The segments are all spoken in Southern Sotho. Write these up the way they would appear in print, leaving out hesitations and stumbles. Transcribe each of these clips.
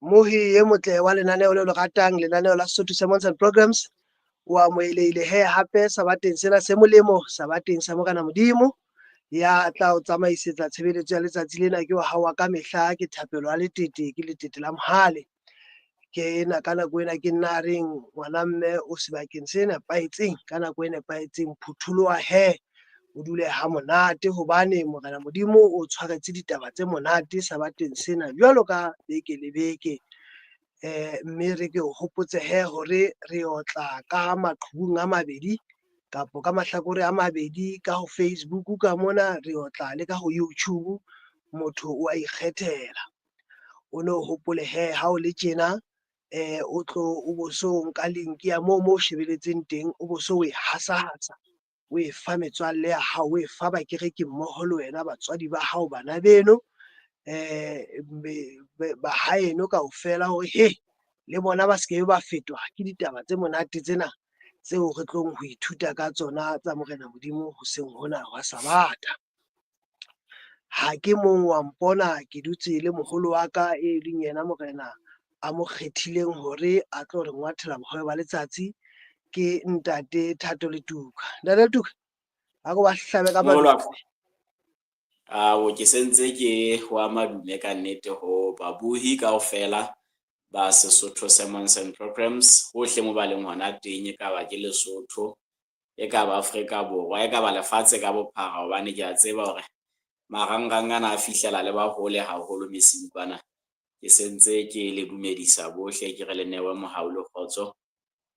Mohi e motle wa lenaneo leo le ratang, lenaneo la Sesotho Sermons and Programs, o amohelehile he hape sabateng sena se molemo, sabateng sa Morena Modimo. Ya tla o tsamaisetsa tshebeletso ya letsatsi lena ke wa hao wa ka mehla, ke Thapelo ya Letete, ke Letete la Mohale. Ke ena ka nako ena ke nna a reng ngwana mme o sebakeng se nepahetseng ka nako e nepahetseng, phutholoha he o dule ha monate hobane Morena Modimo o tshwaretse ditaba tse monate sabateng sena jwalo ka beke le beke. Mme re ke o hopotse he hore re otla ka maqhubung a mabedi kapo ka mahlakore a mabedi, ka ho Facebook ka mona re otla le ka ho YouTube, motho o a ikgethela. O no hopole he ha o le tjena o tlo o bo so nka link ya moo mo shebeletseng teng, o bo so o e hasahasa, o e fa metswalle ya hao, o e fa bakereki mmoho le wena, batswadi ba hao, bana beno, bahaeno kaofela, hore he le bona ba se ke ba fetwa ke ditaba tse monate tsena tseo re tlong ho ithuta ka tsona tsa Morena Modimo hoseng hona hwa Sabata. Ha ke mong wa mpona ke dutse le moholo wa ka e leng yena Morena a mo kgethileng hore a tlo re ngwathela bohobe ba letsatsi, ke ntate Thato Letuka. Ntate Letuka, a ko ba hlabe ka madume. Ao, ke sentse ke wa madume ka nnete ho babohi kaofela ba Sesotho Sermons and Programs hohle mo ba leng hona teng, e ka ba ke Lesotho, e ka ba Afrika Borwa, e ka ba lefatshe ka bophara, hobane ke a tseba hore marangrang ana a fihlela le ba hole haholo mesing kwana. Ke sentse ke le dumedisa bohle, ke re le newe mohau le kgotso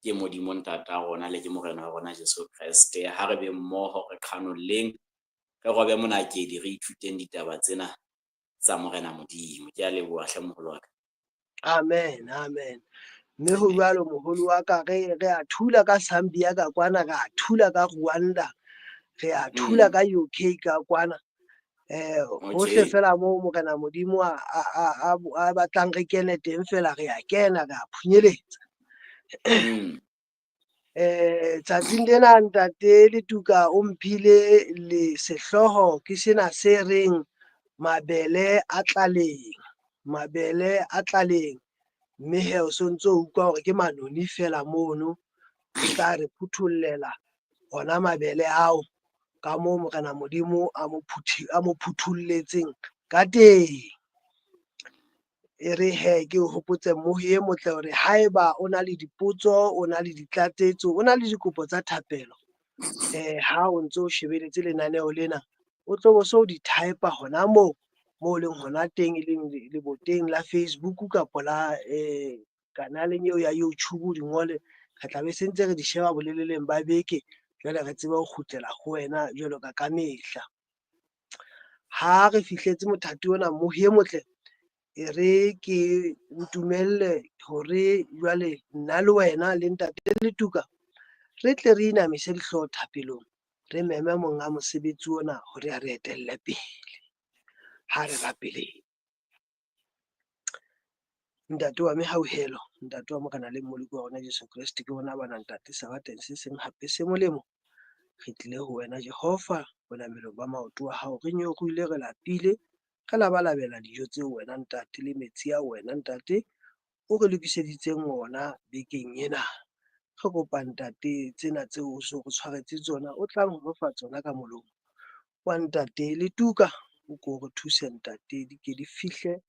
ke Modimo Ntata rona le ke Morena wa rona Jesu Kreste. Ha re be mmoho, re qhanolleng, re robe monakedi, re ithuteng ditaba tsena tsa Morena Modimo. Ke a leboha hle moholo wa ka. Amen, amen. Mme ho jwalo moholo wa ka, re re a thula ka Zambia ka kwana, re a thula ka Rwanda, re a thula ka UK ka kwana. Hohle fela moo Morena Modimo a a a batlang re kene teng fela re a kena, re a phunyeletsa. Tsatsing lena ntate Letuka o mphile le sehlooho ke sena se reng mabele a tlaleng, mabele a tlaleng. Mme he o sontso o utlwa hore ke manoni fela mono, o tla re phuthollela ona mabele ao ka moo Morena Modimo a mo phuthi a mo phuthulletseng ka teng. E re he ke o hopotse mmohi e motle hore haeba o na le dipotso, o na le ditlatsetso, o na le dikopo tsa thapelo, ha o ntso o shebeletse lenaneo lena, o tlo bo so di type hona moo mo leng hona teng, e leng leboteng la Facebook kapa la kanaleng eo ya YouTube, o di ngole, re tla be se ntse re di sheba boleleleng ba beke, jwale re tsebe ho kgutlela ho wena jwalo ka kamehla. Ha re fihletse mothati ona mmohi e motle, e re ke ntumelle hore jwale nna le wena le ntate Letuka re tle re inamise dihlooho thapelong, re meme monga mosebetsi ona hore a re etelle pele. Ha re rapeleng. Ntate wa mehauhelo, ntate wa Morena le Mmoloki wa rona Jesu Kreste, ke bona bana ntate sabateng se seng hape se molemo. Re tlile ho wena Jehova, bonamelong ba maoto a hao, re nyorilwe, re lapile, re labalabela dijo tseo wena ntate le metsi a wena ntate o re lokiseditseng ona bekeng ena. Re kopa ntate tsena tseo o so re tshwaretse tsona, o tlang ho re fa tsona ka molomo wa ntate Letuka, o ko re thuse ntate, di ke di fihle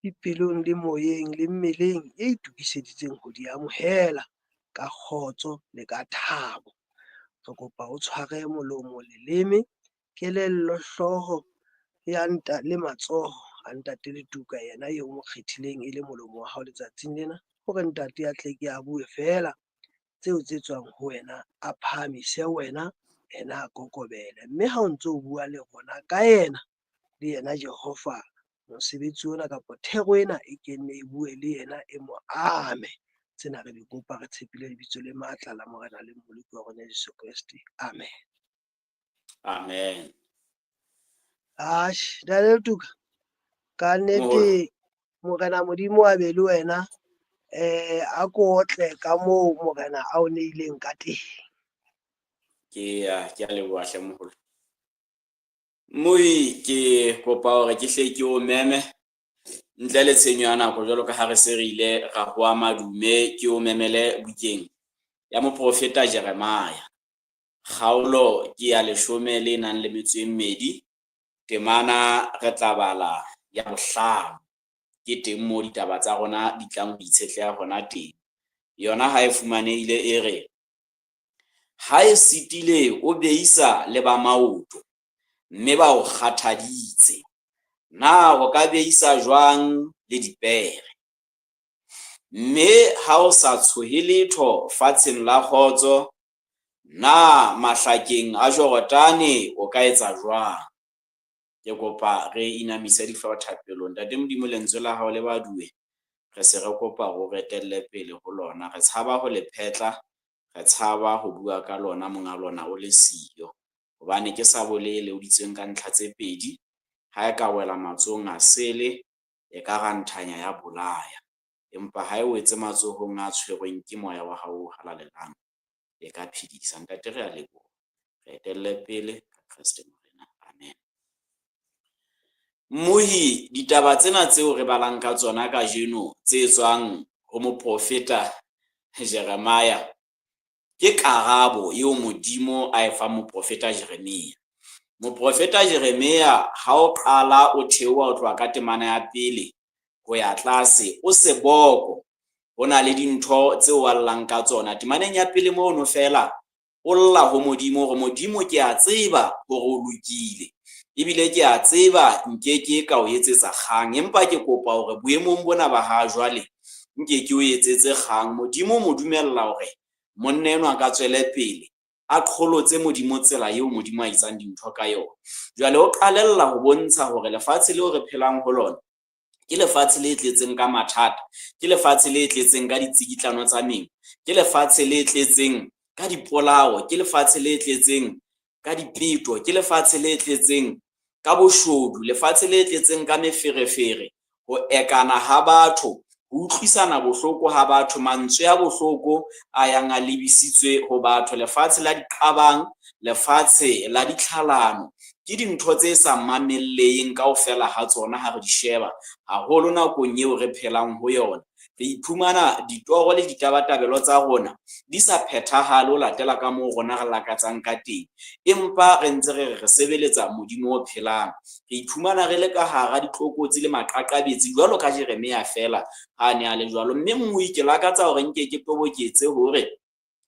dipelong le moyeng le mmeleng e itokiseditseng ho di amohela ka kgotso le ka thabo. Re kopa o tshware molomo, leleme, kelello, hlooho ya nta le matsoho a ntate Letuka, yena eo mo kgethileng e le molomo wa hao letsatsing lena, hore ntate a tle ke a bue feela tseo tse tswang ho wena, a phahamise wena, yena a kokobele. Mme ha o ntso o bua le rona ka yena, le yena Jehova, mosebetsi ona kapa thero ena e kenne e bue le yena, e mo ame. Tsena re di kopa re tshepile lebitso le matla la Morena le Mmoloki wa rona Jesu Kreste. Amen. Amen. Ash, Daniel Tuka, ka nnete Morena Modimo a be le wena, a ko otle ka moo Morena a o neileng ka teng. Ke ya, ke a leboha hle moholo. Moi ke kopa hore ke hle ke o meme. Ntle le tshenyo ya nako jwalo ka ha re se re ile ra hoa madume, ke o memele bukeng ya moprofeta Jeremia. Kgaolo ke ya 12 le nang le metso e 2, temana re tla bala ya 5. Ke teng moo ditaba tsa rona di tlang ho itshetleha hona teng. Yona ha e fumanehile e re, ha e sitile o beisa le ba maoto, mme ba o kgathaditse, na o ka beisa jwang le dipere? Mme ha o sa tshohe letho fatsheng la kgotso, na mahlakeng a Jorodane o ka etsa jwang? Ke kopa re inamise dihlooho thapelong. Ntate Modimo, lentswe la hao le baduwe, re se re kopa hore o re etelle pele ho lona. Re tshaba ho le phetla, re tshaba ho bua ka lona monga lona o le siyo. Hobane ke sabole e leoditsweng ka ntlha tse pedi, ha e ka wela matsohong a sele, e ka ranthanya ya bolaya. Empa ha e wetse matsohong a tshwerweng ke moya wa hao o halalelang, e ka phedisa. Ntate re a leboha, re etelle pele ka Kreste Morena. Amen. Mmohi, ditaba tsena tseo re balang ka tsona kajeno tse tswang ho moprofeta Jeremia, ke karabo eo Modimo a e fang moprofeta Jeremia. Moprofeta Jeremia ha o qala o theoha o tloha ka temana ya pele ho ya tlase, o seboko, ho na le dintho tseo a llang ka tsona. Temaneng ya pele mono feela o lla ho Modimo hore Modimo ke a tseba hore o lokile, ebile ke a tseba nkeke ka o etsetsa kgang, empa ke kopa hore boemong bona ba ha jwale nke ke o etsetse kgang. Modimo mo dumella hore monna enwa a ka tswele pele a qholotse Modimo tsela eo Modimo a etsang dintho ka yona. Jwale o qalella ho bontsha hore lefatshe leo re phelang ho lona ke lefatshe le tletseng ka mathata, ke lefatshe le tletseng ka ditsikitlano tsa meno, ke lefatshe le tletseng ka dipolao, ke lefatshe le tletseng ka dipeto, ke lefatshe le tletseng ka boshodu, lefatshe le tletseng ka meferefere, ho ekana ha batho, ho utlwisana bohloko ha batho, mantswe a bohloko a yang a lebisitswe ho batho, lefatshe la diqabang, lefatshe la ditlhalano. Ke dintho tse sa mamelleng kaofela ha tsona ha re di sheba, haholo nakong eo re phelang ho yona. Re iphumana ditoro le ditabatabelo tsa rona di sa phethahale ho latela ka moo rona re lakatsang ka teng, empa re ntse re re sebeletsa Modimo o phelang. Re iphumana re le ka hara ditlokotsi le maqaqabetsi jwalo ka Jeremia feela ha ne a le jwalo. Mme mmui ke lakatsa hore nke ke toboketse hore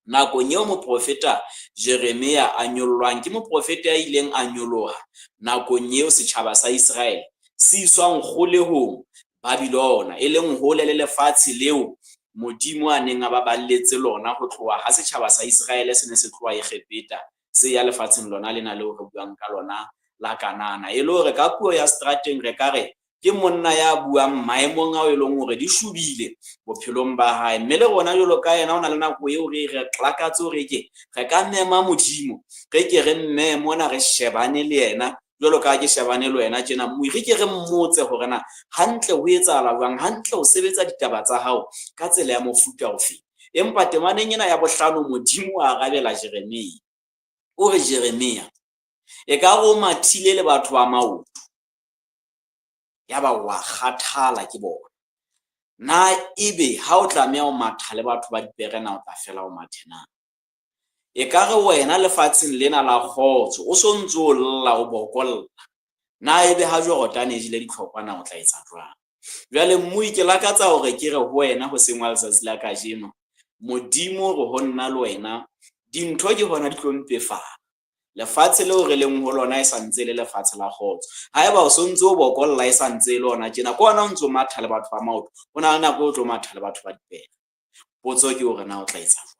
nakong eo moprofeta Jeremia a nyollwang, ke moprofeta ya ileng a nyoloha nakong eo setjhaba sa Iseraele se iswang kgolehong Babylona, e leng hole le lefatshe leo Modimo a neng a ba balletse lona ho tloha ha setjhaba sa Iseraele se ne se tloha Egepeta se ya lefatsheng lona lena leo re buang ka lona la Kanana. E le hore ka puo ya strateng re ka re ke monna ya buang maemong ao e leng hore di shobile bophelong ba hae. Mme le rona jwalo ka yena, ho na le nako eo re re lakatse hore ke re ka mema Modimo, re ke re mme mona re shebane le yena jwalo ka ha ke shebane le wena tjena, mmui, re ke re mmotse hore na hantle ho etsahala jwang, hantle o sebetsa ditaba tsa hao ka tsela ya mofuta ofe. Empa temaneng ena ya 5 Modimo a arabela Jeremia. O re Jeremia, e ka re o mathile le batho ba maoto, yaba wa kgathala ke bona. Na ebe ha o tlameha ho matha le batho ba dipere, na o tla fela o mathe na? E ka re wena lefatsheng lena la kgotso o so ntse o lla o bokolla, na ebe ha Jorodane e jele ditlhokwa na o tla etsa jwang? Jwale mmui ke lakatsa hore ke re ho wena hoseng wa letsatsi la kajeno, Modimo re ho nna le wena dintho ke hona di tlo mpefala. Lefatshe leo re leng ho lona e sa ntse le lefatshe la kgotso. Haeba o so ntse o bokolla e sa ntse le ona tjena, ke ona o ntso matha le batho ba maoto, ho na le nako o tlo matha le batho ba dipere. Potso ke hore na o tla etsa jwang?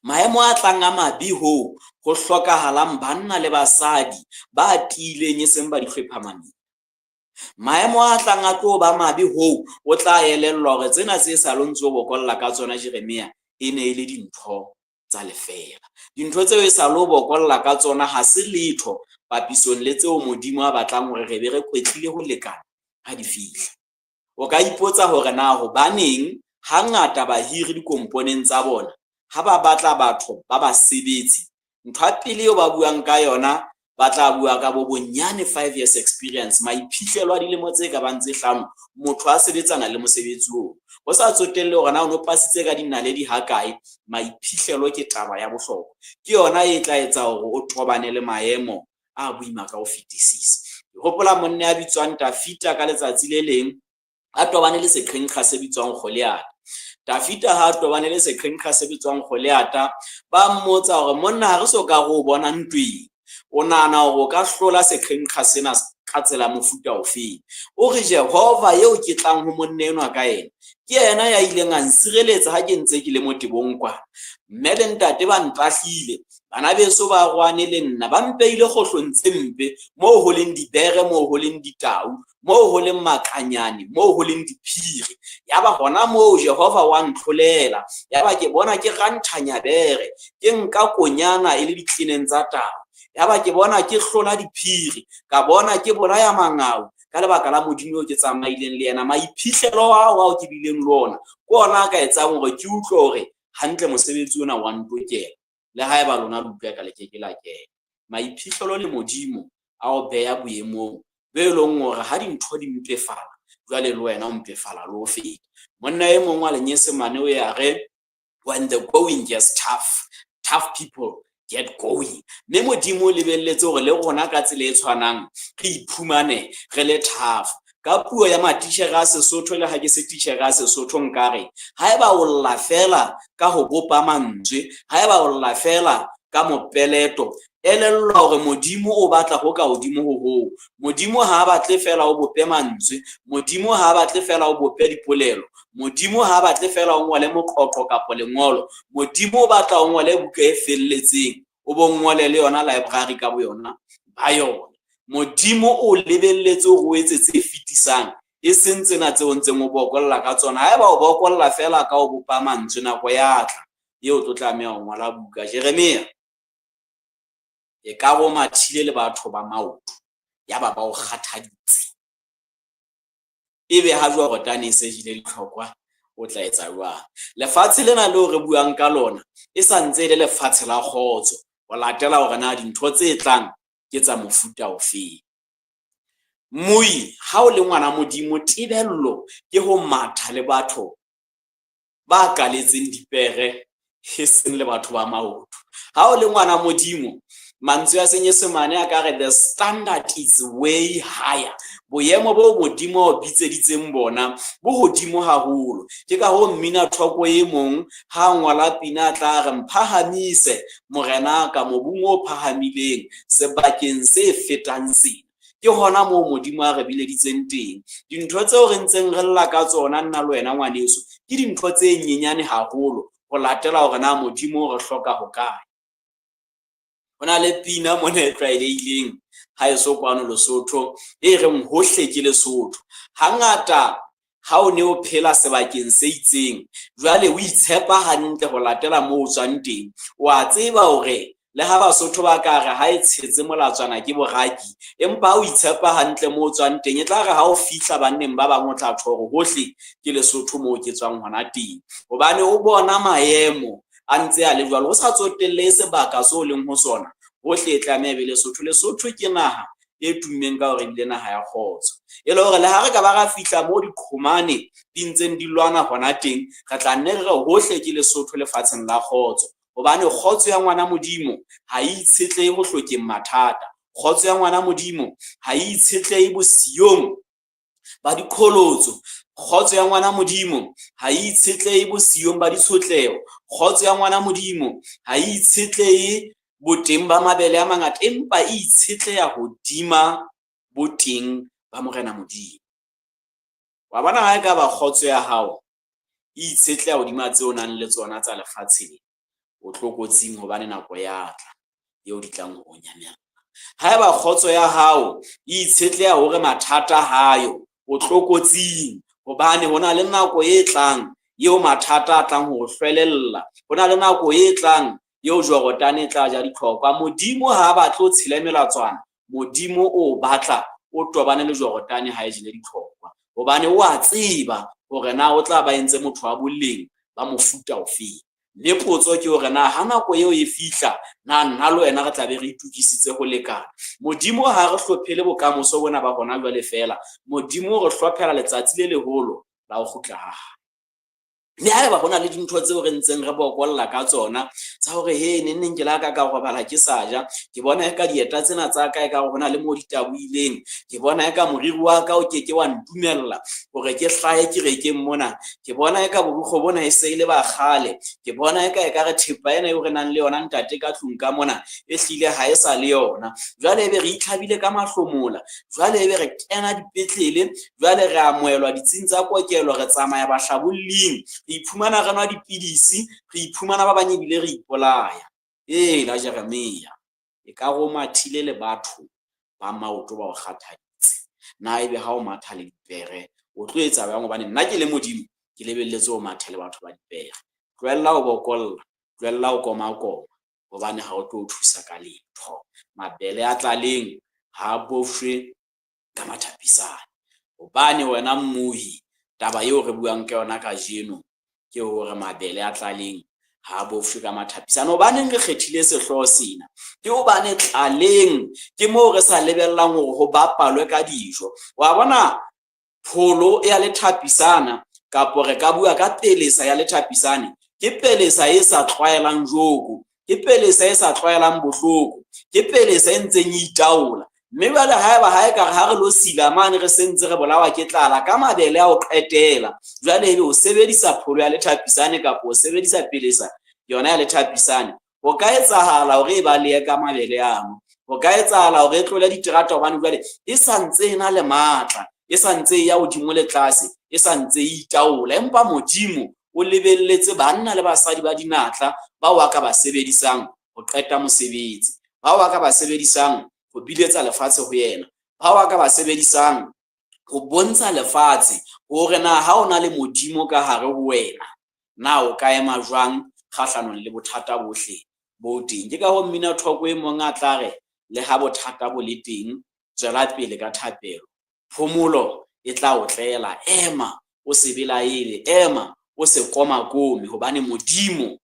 Maemo a tlang a mabe hoo ho hlokahalang banna le basadi ba tiileng e seng ba dihlwephamaneng. Maemo a tlang a tlo ba mabe hoo o tla elellwa hore tsena tse sa lo ntse o bokolla ka tsona Jeremia e ne e le dintho tsa lefeela. Dintho tseo e sa lo bokolla ka tsona ha se letho papisong le tseo Modimo a batlang hore re be re kwetlile ho lekana ha di fihla. O ka ipotsa hore na hobaneng hangata bahiri dikomponeng tsa bona ha ba batla batho ba basebetsi, ntho ya pele eo ba buang ka yona Ba tla bua ka bo bonyane 5 years experience, maiphihlelo a dilemo tse ka bang tse 5 motho a sebetsana le mosebetsi oo. Ho sa tsotelle hore na o no pasitse ka dinaledi ha kae, maiphihlelo ke taba ya bohlokwa. Ke yona e tla etsa hore o tobane le maemo a boima ka ho fetisisa. Ke hopola monna ya bitswang Tafita ka letsatsi le leng a tobane le seqhenqha se bitswang Goliath. Tafita ha a tobane le seqhenqha se bitswang Goliath, ba mmotsa hore monna, ha re so ka re o bona ntweng, o nahana hore o ka hlola seqhenqha sena ka tsela mofuta ofeng? O re, Jehova eo ke tlang ho monna enwa ka ena, ke yena ya ileng a nsireletsa ha ke ntse ke le motebong kwana. Mme le ntate ba ntahlile, bana beso ba rwane le nna, ba mpeile kgohlong tse mpe, moo ho leng dibere, moo ho leng ditau, moo ho leng makanyane, moo ho leng diphiri. Yaba hona moo Jehova wa ntlholela. Yaba ke bona ke ranthanya bere, ke nka konyana e le ditleneng tsa tau. Yaba ke bona ke hlola diphiri, ka bona ke bolaya mangau ka lebaka la Modimo eo ke tsamaileng le yena. Maiphihlelo ao ke bileng le ona ke ona a ka etsang hore ke utlwe hore hantle mosebetsi ona wa ntokela, le haeba lona le utlwa ka le ke ke la kena. Maiphihlelo le Modimo a o beha boemong bo e leng hore ha dintho di mpefala, jwale le wena o mpefala le ho feta. Monna e mong wa lenyesemane o ya re, "When the going gets tough, tough people get going." Mme Modimo o lebelletse hore le rona ka tsela e tshwanang re iphumane re le tough. Ka puo ya matitjhere a Sesotho, le ha ke se titjhere a Sesotho, nkare haeba o lla feela ka ho bopa mantswe, haeba o lla feela ka mopeleto, elellwa hore Modimo o batla ho ka hodimo ho hoo. Modimo ha a batle feela o bope mantswe, Modimo ha a batle feela o bope dipolelo, Modimo ha a batle feela o ngole moqoqo kapa lengolo. Modimo o batla o ngole buka e felletseng, o bo ngole le yona library ka boyona ba yona. Modimo o lebelletse hore o etse tse fetisang, e seng tsena tseo ntseng o bokolla ka tsona. Haeba o bokolla feela ka ho bopa mantswe, nako ya tla eo o tlo tlameha ho ngola buka. Jeremia, e ka bo mathile le batho ba maoto, yaba ba o kgathaditse, ebe ha Jordane e se jele ditlhokwa, o tla etsa jwang? Lefatshe lena leo re buang ka lona e sa ntse e le lefatshe la kgotso, ho latela hore na dintho tse tlang ke tsa mofuta ofeng. Moi, ha o le ngwana Modimo, tebello ke ho matha le batho ba kaletseng dipere, e seng le batho ba maoto. Ha o le ngwana Modimo, mantswe a Senyesemane a ka re, "The standard is way higher." Boemo bo Modimo o bitseditseng bona bo hodimo haholo. Ke ka hoo mmina thoko e mong ha ngola pina a tla re, "Mphahamise Morena ka mobung o phahamileng, sebakeng se fetang sena." Ke hona moo Modimo a re bileditseng teng. Dintho tseo re ntseng re lla ka tsona, nna le wena ngwaneso, ke dintho tse nyenyane haholo ho latela hore na Modimo re hloka hokae. Ho na le pina mona e tlwaelehileng haeso kwano Lesotho e reng, "Hohle ke Lesotho." Hangata ha o ne o phela sebakeng se itseng, jwale o itshepa hantle ho latela moo o tswang teng, wa tseba hore le ha Basotho ba ka re ha e tshetse molatswana ke boraki, empa ha o itshepa hantle moo o tswang teng, e tla re ha o fihla banneng ba bang, o tla tjho hore hohle ke Lesotho moo ke tswang hona teng, hobane o bona maemo a ntse a le jwalo. Ho sa tsotellehe sebaka seo o leng ho sona, hohle e tlameha be Lesotho. Lesotho ke naha e tummeng ka hore ebile naha ya kgotso, e le hore le ha re ka ba ra fihla moo diqhomane di ntseng di lwana hona teng, re tla nne re re hohle ke Lesotho, lefatsheng la kgotso, hobane kgotso ya ngwana Modimo ha e itshetlehe ho hlokeng mathata. Kgotso ya ngwana Modimo ha e itshetlehe bosiyong ba diqholotso. Kgotso ya ngwana Modimo ha e itshetlehe bosiyong ba ditshotleho. Kgotso ya ngwana Modimo ha e itshetlehe boteng ba mabele a mangata, empa e itshetleha hodima boteng ba Morena Modimo. Wa bona, ha e ka ba kgotso ya hao e itshetleha hodima tseo o nang le tsona tsa lefatsheng, o tlokotsing, hobane nako ya tla eo di tlang ho nyamella. Haeba kgotso ya hao e itshetleha hore mathata hayo, o tlokotsing, hobane ho na le nako e tlang eo mathata a tlang ho hlwelella. Ho na le nako e tlang eo Jordane e tla ja ditlhokwa. Modimo ha a batle o tshele melatswana, Modimo o batla o tobane le Jordane ha e jele ditlhokwa, hobane o a tseba hore na o tla ba entse motho wa boleng ba mofuta ofeng. Mme potso ke hore na ha nako eo e fihla, na nna le wena re tla be re itokisitse ho lekana? Modimo ha re hlophele bokamoso bona ba hona jwale feela, Modimo o re hlophela letsatsi le leholo la ho kgutla ha hae. Mme haeba ho na le dintho tseo re ntseng re bokolla ka tsona tsa hore he neng neng ke la ka ka robala ke sa ja, ke bona eka dieta tsena tsa ka ekare ho na le moo di tabohileng, ke bona eka moriri wa ka o keke wa ntumella hore ke hlahe kerekeng mona, ke bona eka borukgo bona e se e le ba kgale, ke bona eka ekare thepa ena eo re nang le yona ntate ka tlung ka mona e hlile ha e sa le yona. Jwale ebe re itlhabile ka mahlomola, jwale ebe re kena dipetlele, jwale re amohelwa ditsing tsa kokelo, re tsamaya bahlabolling, re iphumana re nwa dipidisi, re iphumana ba bang ebile re ipolaya. Ee la Jeremia, e ka re o mathile le batho ba maoto ba o kgathaditse. Na ebe ha o matha le dipere o tlo etsa jwang? Hobane nna ke le Modimo ke lebelletse o mathe le batho ba dipere. Tlohella ho bokolla, tlohella ho komakoma, hobane ha o tlo o thusa ka letho. Mabele a tlaleng ha a bofshwe ka mathapisane. Hobane wena mmohi, taba eo re buang ka yona kajeno ke hore mabele a tlaleng ha a bofshwe ka mathapisane. Hobaneng re kgethile sehlooho sena? Ke hobane tlaleng ke moo re sa lebellang hore ho bapalwe ka dijo. Wa bona pholo ya lethapisana, kapo re ka bua ka pelesa ya lethapisane, ke pelesa e sa tlwaelang joko, ke pelesa e sa tlwaelang bohloko, ke pelesa e ntseng e itaola. Mme jwale haeba ha e ka re ha re lo sila mane re sentse re bolawa ke tlala ka mabele a ho qetela, jwale ebe o sebedisa pholo ya lethapisane kapa o sebedisa pelesa yona ya lethapisane, ho ka etsahala hore e balehe ka mabele ano, ho ka etsahala hore e tlole diterata, hobane jwale e sa ntse e na le matla, e sa ntse e ya hodimo le tlase, e sa ntse e itaola. Empa Modimo o lebelletse banna le basadi ba dinatla bao a ka ba sebedisang ho qeta mosebetsi, bao a ka ba sebedisang ho biletsa lefatshe ho yena, bao a ka ba sebedisang ho bontsha lefatshe hore na ha o na le Modimo ka hare ho wena, na o ka ema jwang kgahlanong le bothata bohle bo teng. Ke ka hoo mmina thoko e mong a tla re, le ha bothata bo le teng, tswela pele ka thapelo, phomolo e tla o tlela, ema o se belaele, ema o se komakome, hobane Modimo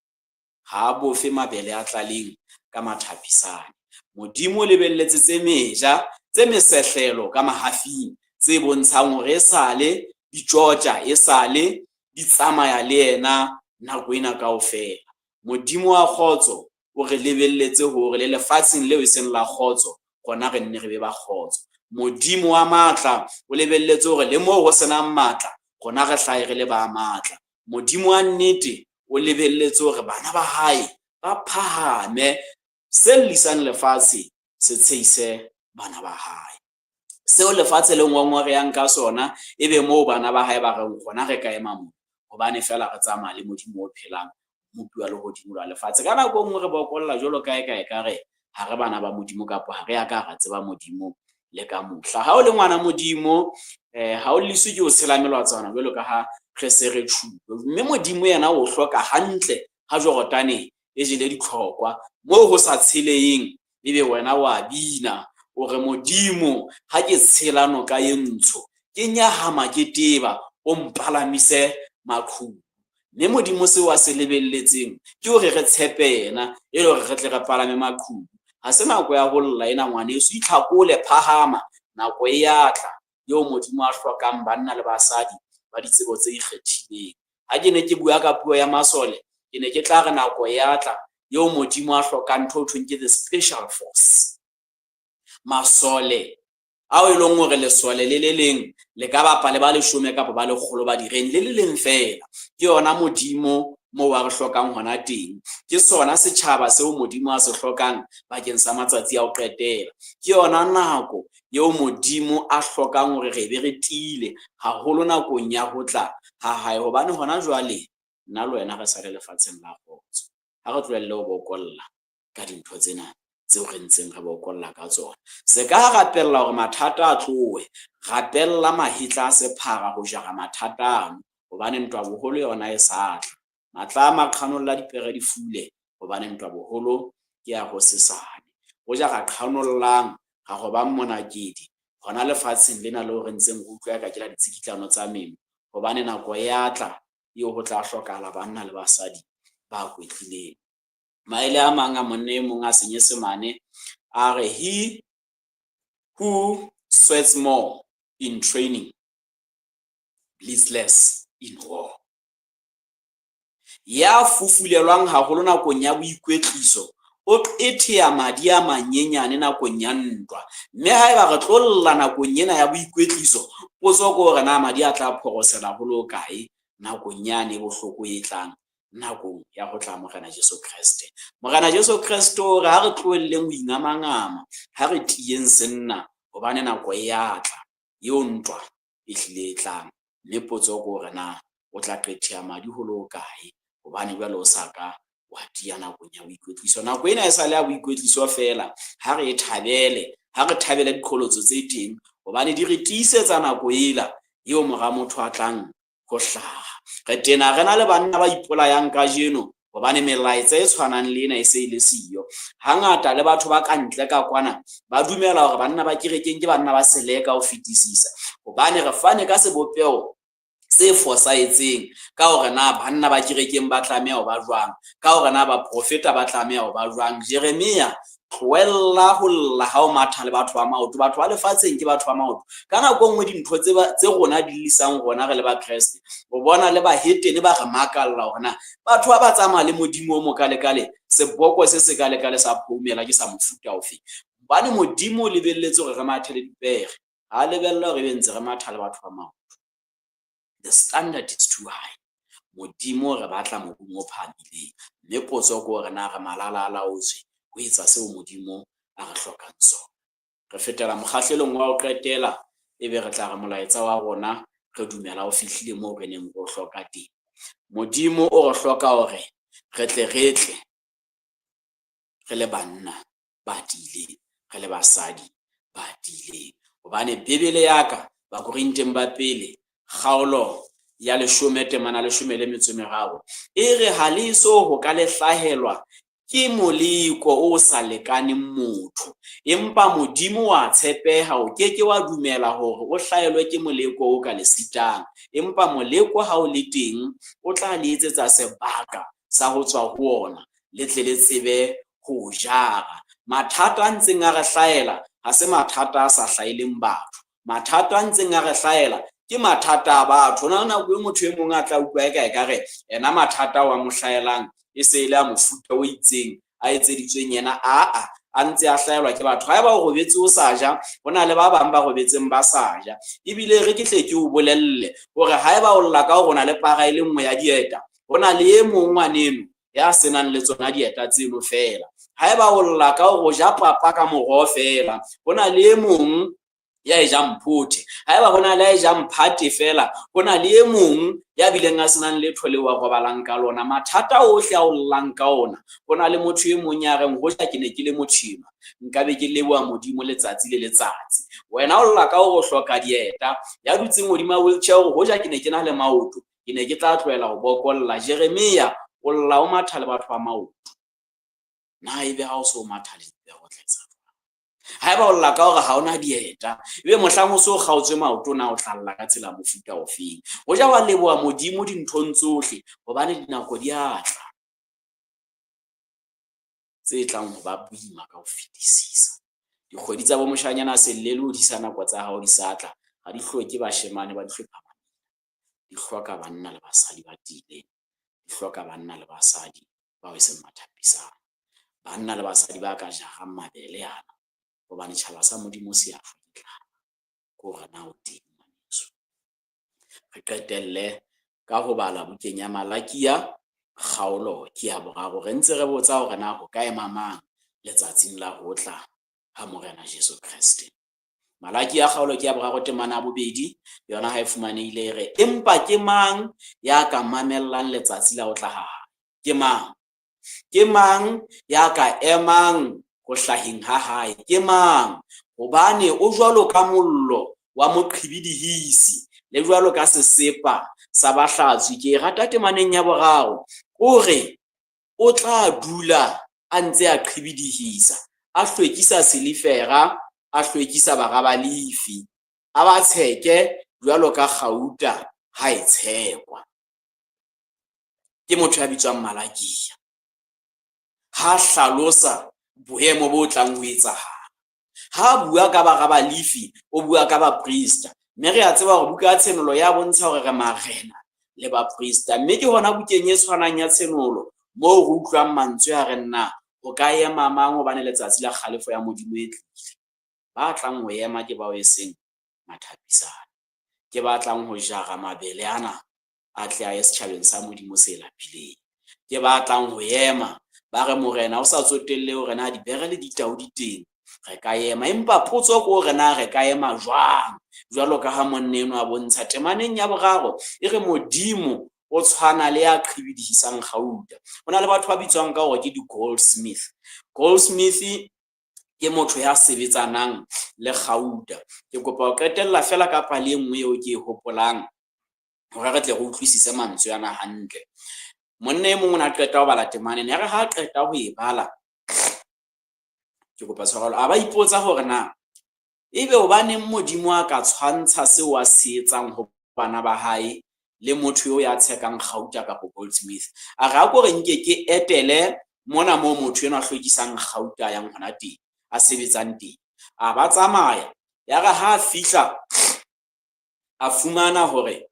ha a bofe mabele a tlaleng ka mathapisane. Modimo o lebelletse tse meja, tse mesehlelo ka mahafing, tse bontshang hore esale di tjotja, esale di tsamaya le yena nako ena kaofela. Modimo wa kgotso o re lebelletse hore le lefatsheng leo e seng la kgotso, rona re nne re be ba kgotso. Modimo wa matla o lebelletse hore le moo ho senang matla, rona re hlahe re le ba matla. Modimo wa nnete o lebelletse hore bana ba hae ba phahame, se llisang lefatshe se tsheise bana ba hae. Seo lefatshe le ngongorehang ka sona, ebe moo bana ba hae ba reng rona re ka ema moo, hobane feela re tsamaya le Modimo o phelang, Mmopi wa lehodimo la lefatshe. Ka nako e nngwe re bokolla jwalo ka eka ekare ha re bana ba Modimo, kapa ha re ya ka ra tseba Modimo le ka mohla. Ha o le ngwana Modimo, ha o lliswe ke ho tshela melatswana jwalo ka ha re se re tjhuwe. Mme Modimo yena o hloka hantle ha Jorodane e jele ditlhokwa, moo ho sa tsheleheng, ebe wena wa bina o re, Modimo, ha ke tshela noka e ntsho, ke nyahama ke teba, o mpalamise maqhubu. Mme Modimo seo a se lebelletseng ke hore re tshepe yena, e le hore re tle re palame maqhubu. Ha se nako ya ho lla ena, ngwaneso, itlhakole, phahama, nako e ya tla eo Modimo a hlokang banna le basadi ba ditsebo tse ikgethileng. Ha ke ne ke bua ka puo ya masole, ke ne ke tla re nako e ya tla eo Modimo a hlokang ntho ho thweng ke the special force. Masole ao e leng hore lesole le le leng le ka bapa le ba leshome kapa ba lekgolo ba direng le le leng feela. Ke yona Modimo moo a re hlokang hona teng. Ke sona setjhaba seo Modimo a se hlokang bakeng sa matsatsi a ho qetela. Ke yona nako eo Modimo a hlokang hore re be re tiile haholo nakong ya ho tla ha hae, hobane hona jwale nna le wena re sa le lefatsheng la kgotso. Ha re tlohelle ho bokolla ka dintho tsena tseo re ntseng re bokolla ka tsona. Se ka rapella hore mathata a tlohe, rapella mahetla a sephara ho jara mathata ano, hobane ntwa boholo yona e sa tla. Matla a maqhanolla dipere di fule, hobane ntwa boholo ke ya hosesane. Ho jara qhanollang, ra robang monakedi, hona lefatsheng lena leo re ntseng re utlwa eka ke la ditsikitlano tsa meno, hobane nako e ya tla eo ho tla hlokahala banna le basadi ba kwetlileng. Maele a mang a monna e mong a Senyesemane a re, he who sweats more in training bleeds less in war. Ya fufulelwang haholo nakong ya boikwetliso o qetheya madi a manyenyane nakong ya ntwa. Mme haeba re tlo lla nakong ena ya boikwetliso, potso ke hore na madi a tla phorosela ho le hokae nakong yane e bohloko e tlang nakong ya ho tla Morena Jesu Kreste. Morena Jesu Kreste o re ha re tlohelleng ho ingamangama, ha re tiyeng senna, hobane nako e ya tla eo ntwa e hlile e tlang. Mme potso ke hore na o tla qetheha madi ho le hokae, hobane jwale o sa ka wa tiya nakong ya boikwetliso. Nako ena e sa le ya boikwetliso feela, ha re e thabele, ha re thabele diqholotso tse teng, hobane di re tiisetsa nako ela eo mora motho a tlang ho hlaha. Re tena re na le banna ba ipolayang kajeno hobane melaetsa e tshwanang le ena e se e le siyo. Hangata le batho ba ka ntle ka kwana ba dumela hore banna ba kerekeng ke banna ba seleka ho fetisisa, hobane re fane ka sebopeho se fosahetseng ka hore na banna ba kerekeng ba tlameha ho ba jwang, ka hore na baprofeta ba tlameha ho ba jwang. Jeremia, tlohella ho lla ha o matha le batho ba maoto. Batho ba lefatsheng ke batho ba maoto. Ka nako e nngwe dintho tse rona di llisang rona re le Bakreste, o bona le bahetene ba re makalla hore na batho ba ba tsamaya le Modimo o mokalekale, seboko se se kalekale sa phoumela ke sa mofuta ofe. Hobane Modimo o lebelletse hore re mathe le dipere, ha lebella hore ebe ntse re matha le batho ba maoto. The standard is too high. Modimo re batla mobung o phahamileng. Mme potso ke hore na re malala a laotswe ho etsa seo Modimo a re hlokang sona. Re fetela mokgahlelong wa ho qetela, ebe re tla re molaetsa wa rona re dumela o fihlile moo re neng re o hloka teng. Modimo o re hloka hore re tle re tle re le banna ba tiileng, re le basadi ba tiileng. Hobane Bibele ya ka, Bakorinteng ba pele, kgaolo ya 10 temana 13, e re ha le eso ho ka le hlahelwa ke moleko o sa lekaneng motho, empa Modimo wa tshepeha, o ke ke wa dumela hore o hlahelwe ke moleko o ka le sitang, empa moleko ha o le teng o tla le etsetsa sebaka sa ho tswa ho ona, le tle le tsebe ho jara. Mathata a ntseng a re hlahela ha se mathata a sa hlaheleng batho. Mathata a ntseng a re hlahela ke mathata a batho. Ho na le nako e motho e mong a tla utlwa eka ekare ena mathata ao a mo hlahelang e se e le a mofuta o itseng a etseditsweng yena, aa a ntse a hlahelwa ke batho. Haeba o robetse o sa ja, ho na le ba bang ba robetseng ba sa ja. Ebile re ke hle ke o bolelle hore haeba o lla ka hore o na le para e le nngwe ya dieta, ho na le e mong ngwaneno ya senang le tsona dieta tseno feela. Haeba o lla ka hore o ja papa ka moroho feela, ho na le e mong ya e jang phothe. Haeba ho na le ya e jang phate feela, ho na le e mong ya bileng a senang letho leo a robalang ka lona. Mathata ohle a o llang ka ona, ho na le motho e mong ya reng hoja ke ne ke le motho enwa, nkabe ke leboha Modimo letsatsi le letsatsi. Wena o lla ka hore o hloka dieta, ya dutseng hodima wheelchair hore hoja ke ne ke na le maoto, ke ne ke tla tlohela ho bokolla. Jeremia, o lla o matha le batho ba maoto. Na ebe ha o so matha le dipere o tla etsa jwang? Haeba o lla ka hore ha ona dieta, ebe mohlang o so kgaotswe maoto, na o tla lla ka tsela mofuta ofeng? Hoja wa leboha Modimo dinthong tsohle, hobane dinako di a tla tse tlang ho ba boima ka ho fetisisa. Dikgwedi tsa bo moshanyana se llele ho disa nako tsa hao di sa tla, ha di hloke bashemane ba dihlopha, di hloka banna le basadi ba tiileng, di hloka banna le basadi bao e seng mathapisang, banna le basadi ba ka jarang mabele ana, hobane tjhaba sa Modimo se a shwa ke tlala. Ke hore na o teng ngwaneso. Re qetelle ka ho bala bukeng ya Malakia kgaolo ke ya 3. Re ntse re botsa hore na ho ka ema mang letsatsing la ho tla ha Morena Jesu Kreste. Malakia kgaolo ke ya 3 temana ya 2, yona ha e fumanehile e re, empa ke mang ya ka mamellang letsatsi la ho tla ha hae? Ke mang? Ke mang ya ka emang ho hlaheng ha hae? Ke mang? Hobane o jwalo ka mollo wa moqhibidihisi, le jwalo ka sesepa sa bahlatswi. Ke e rata temaneng ya 3. O re o tla dula a ntse a qhibidihisa, a hlwekisa silifera, a hlwekisa bara ba Lefi, a ba tsheke jwalo ka kgauta ha e tshekwa. Ke motho ya bitswang Malakia. Ha hlalosa boemo bo tlang ho etsahala. Ha bua ka bara ba Lefi, o bua ka baprista. Mme re a tseba hore buka ya Tshenolo ya bontsha hore re marena le baprista. Mme ke hona bukeng e tshwanang ya Tshenolo moo re utlwang mantswe a reng na ho ka ema mang hobane letsatsi la kgalefo ya Modimo e tlile. Ba tlang ho ema ke bao e seng mathapisane. Ke ba tlang ho jara mabele ana a tle a ye setjhabeng sa Modimo se lapileng. Ke ba tlang ho ema ba re Morena o sa tsotelle hore na dibere le ditau di teng, re ka ema. Empa potso ke hore na re ka ema jwang? Jwalo ka ha monna enwa a bontsha temaneng ya boraro e re Modimo o tshwana le ya qhibidihisang kgauta. Ho na le batho ba bitswang ka hore ke di-goldsmith. Goldsmith ke motho ya sebetsanang le kgauta. Ke kopa ho qetella fela ka pale e nngwe eo ke e hopolang hore re tle re utlwisise mantswe ana hantle. Monna e mong o ne a qeta ho bala temana ena, ya re ha a qeta ho e bala, ke kopa tshwarelo, a ba ipotsa hore na ebe hobaneng Modimo a ka tshwantsha seo a se etsang ho bana ba hae le motho eo ya tshekang kgauta kapa goldsmith. A re a ko re nke ke etele mona moo motho enwa a hlwekisang kgauta yang hona teng, a sebetsang teng. A ba tsamaya, ya re ha a fihla a fumana hore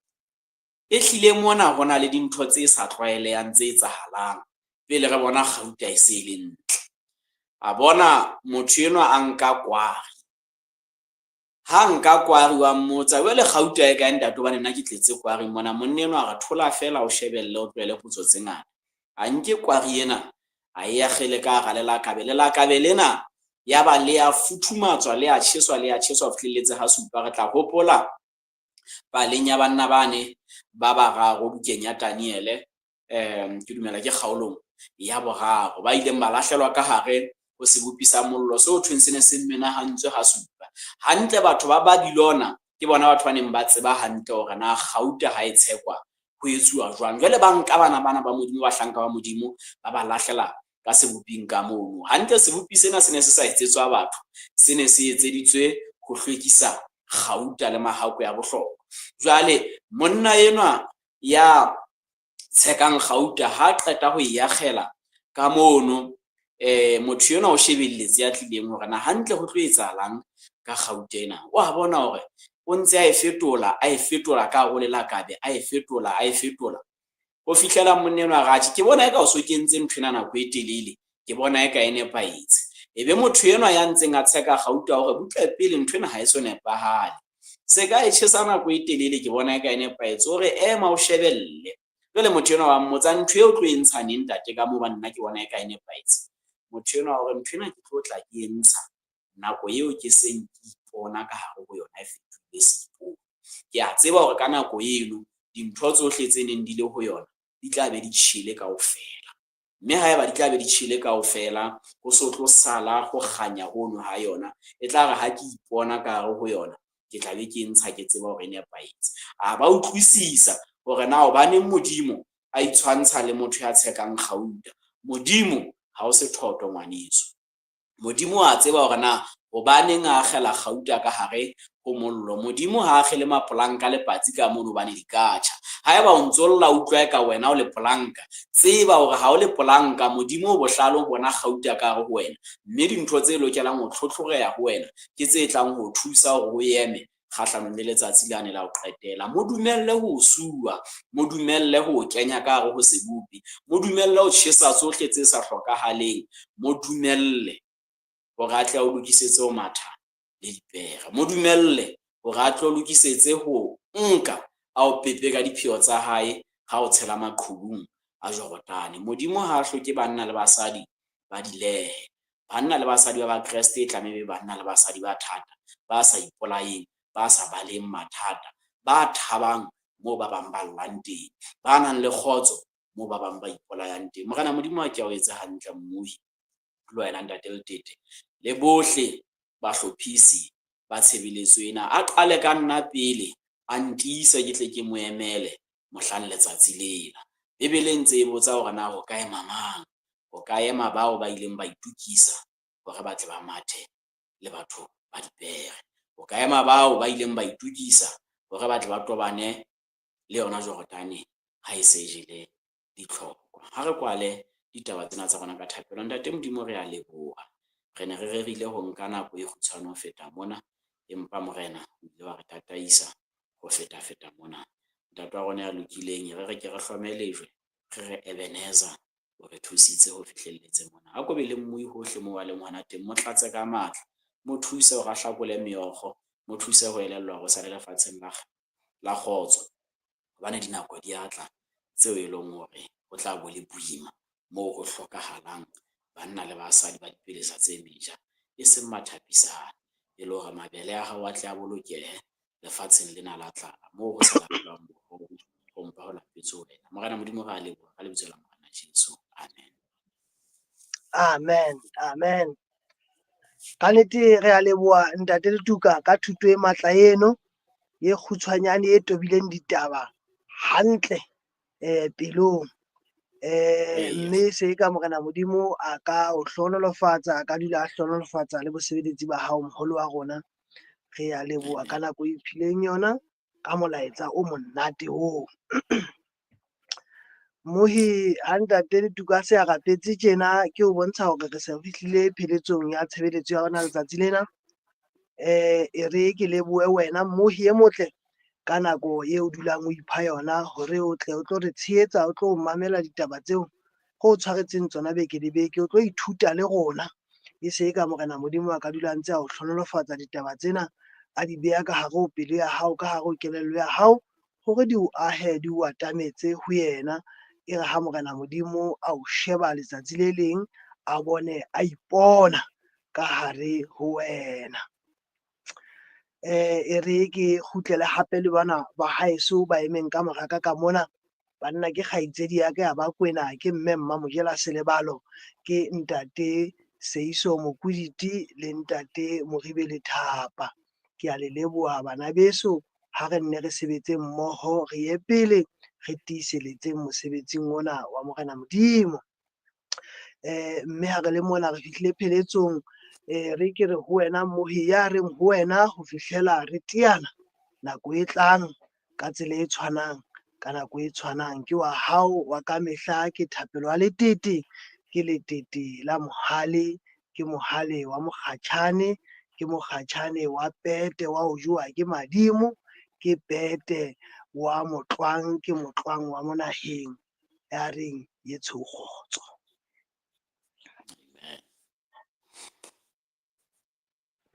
e hlile mona ho na le dintho tse sa tlwaelehang tse etsahalang pele re bona kgauta e se e le ntle. A bona motho enwa a nka kwari. Ha nka kwari wa mmotsa, jwale kgauta e kae ntate hobane nna ke tletse kwari mona. Monna enwa a re thola fela o shebelle o tlohele potso tse ngata. A nke kwari ena a e akgele ka hara lelakabe. Lelakabe lena ya ba le a futhumatswa, le a tjheswa, le a tjheswa ho fihlelletse ha supa. Re tla hopola paleng ya banna bane ba bararo bukeng ya Daniele, ke dumela ke kgaolong ya boraro, ba ileng ba lahlelwa ka hare ho sebopi sa mollo seo thweng se ne se menahantswe ha supa. Hantle batho ba Babylona ke bona batho ba neng ba tseba hantle hore na kgauta ha e tshekwa ho etsuwa jwang. Jwale ba nka bana bana ba Modimo, bahlanka ba Modimo, ba ba lahlela ka seboping ka mono. Hantle sebopi sena se ne se sa etsetswa batho, se ne se etseditswe ho hlwekisa kgauta le mahakwe a bohlokwa. Jwale monna enwa ya tshekang kgauta ha qeta ho e akgela ka mono, motho enwa o shebelletse ya tlileng hore na hantle ho tlo etsahalang ka kgauta ena. Wa bona hore o ntse a e fetola, a e fetola ka hare ho lelakabe, a e fetola, a e fetola. Ho fihlela monna enwa a re, atjhe, ke bona eka o so kentse nthwena nako e telele, ke bona eka e nepahetse. Ebe motho enwa ya ntseng a tsheka kgauta hore butle pele nthwena ha e so nepahale. Se ka e tjhesa nako e telele, ke bona eka e nepahetse. O re ema o shebelle. Jwale motho enwa wa mmotsa ntho eo tlo e ntsha neng ntate ka moo hobane nna ke bona eka e nepahetse. Motho enwa o re ntho ena ke tlo tla ke e ntsha nako eo ke seng ke ipona ka hare ho yona e fetohile seipone. Ke a tseba hore ka nako eno dintho tsohle tse neng di le ho yona di tla be di tjhele kaofela. Mme haeba di tla be di tjhele kaofela, ho so tlo sala ho kganya hono ha yona, e tla re ha ke ipona ka hare ho yona, ke tla be ke ntsha ke tseba hore e nepahetse. A ba utlwisisa hore na hobaneng Modimo a itshwantsha le motho ya tshekang kgauta. Modimo ha o sethoto ngwaneso. Modimo a tseba hore na hobaneng a akgela kgauta ka hare ho mollo. Modimo ha akgele mapolanka le patsi ka mono hobane di ka tjha. Haeba o ntso lla utlwa eka wena o le polanka, tseba hore ha o le polanka, Modimo o bohlale o bona kgauta ka hare ho wena. Mme dintho tse lokelang ho tlhotlhoreha ho wena ke tse tlang ho thusa hore o eme kgahlanong le letsatsi lane la ho qetela. Mo dumelle ho suwa, mo dumelle ho kenya ka hare ho sebopi, mo dumelle ho tjhesa tsohle tse sa hlokahaleng, mo dumelle hore a tle a o lokisetse ho matha le dipere, mo dumelle hore a tle o lokisetse ho nka a o pepe ka dipheo tsa hae ha o tshela maqhubung a Jorodane. Modimo ha a hloke banna le basadi ba dilehe. Banna le basadi ba Bakreste e tlameha be banna le basadi ba thata, ba sa ipolayeng, ba sa baleng mathata, ba thabang moo ba bang ba llang teng, ba nang le kgotso moo ba bang ba ipolayang teng. Morena Modimo a ke a o etse hantle mmohi, le wena ntate Letete, le bohle bahlophisi ba tshebeletso ena. A qale ka nna pele, a ntiise ke tle ke mo emele mohlang letsatsi lela. Bibele e ntse e botsa hore na ho ka ema mang, ho ka ema bao ba ileng ba itokisa hore ba tle ba mathe le batho ba dipere. Ho ka ema bao ba ileng ba itokisa hore ba tle ba tobane le yona Jorodane ha e se jele ditlhokwa. Ha re kwale ditaba tsena tsa rona ka thapelo. Ntate Modimo re a leboha. Re ne re rerile ho nka nako e kgutshwane ho feta mona, empa Morena o ile wa re tataisa ho feta-feta mona. Ntate wa rona ya lokileng, e re re ke re hlome lejwe, re re Ebenezer o re thusitse ho fihlelletse mona. A ko be le mmui hohle moo a leng hona teng, mo tlatse ka matla, mo thuse hore a hlakole meokgo, mo thuse ho elellwa hore o sa le lefatsheng la kgotso. Hobane dinako di a tla tseo e leng hore ho tla bo le boima moo ho hlokahalang banna le basadi ba dipelesa tse meja, e seng mathapisane. E le hore mabele a hao a tle a bolokehe lefatsheng lena la tlala moo ho sa lapelwang bohobe, ho mpa ho lapetswe wena. Morena Modimo re a leboha ka lebitso la Morena Jesu. Amen. Amen, amen. Ka nnete re a leboha Ntate Letuka ka thuto e matla eno e kgutshwanyane e tobileng ditaba hantle pelong. Mme se ka Morena Modimo a ka o hlohonolofatsa, a ka dula a hlohonolofatsa le bosebeletsi ba hao moholo wa rona. Re a leboha ka nako e iphileng yona ka molaetsa o monate oo. Mmohi ha Ntate Letuka a se a rapetse tjena ke ho bontsha hore re se re fihlile pheletsong ya tshebeletso ya rona letsatsi lena. E re ke lebohe wena mmohi e motle ka nako eo dulang o ipha yona hore o tle o tlo re tshehetsa, o tlo mamela ditaba tseo re o tshwaretseng tsona beke le beke, o tlo ithuta le rona. E se ka Morena Modimo a ka dula ntse a o hlohonolofatsa ditaba tsena, a di beha ka hare ho pelo ya hao, ka hare ho kelello ya hao, hore di o ahe, di o atametse ho yena. E re ha Morena Modimo a o sheba letsatsi le leng, a bone a ipona ka hare ho wena. E re ke kgutlele hape le bana ba haeso ba emeng ka moraka ka mona. Banna ke kgaitsedi ya ka ya ba Kwena, ke mme Mmamojela Selebalo, ke ntate Seiso Mokuditi le ntate Moribe Lethapa. Ke a le leboha bana beso, ha re nne re sebetse mmoho, re ye pele, re tiiseletseng mosebetsing ona wa Morena Modimo. Mme ha re le mona re fihlile pheletsong, re ke re ho wena mmohi ya reng ho wena ho fihlela re teana nako e tlang ka tsela e tshwanang, ka nako e tshwanang. Ke wa hao wa kamehla, ke Thapelo wa Letete, ke letete la mohale, ke mohale wa mokgatjhane, ke mokgatjhane wa pete wa ho jowa ke madimo, ke pete wa motlwang, ke motlwang wa monaheng ya reng ye tshokgotso.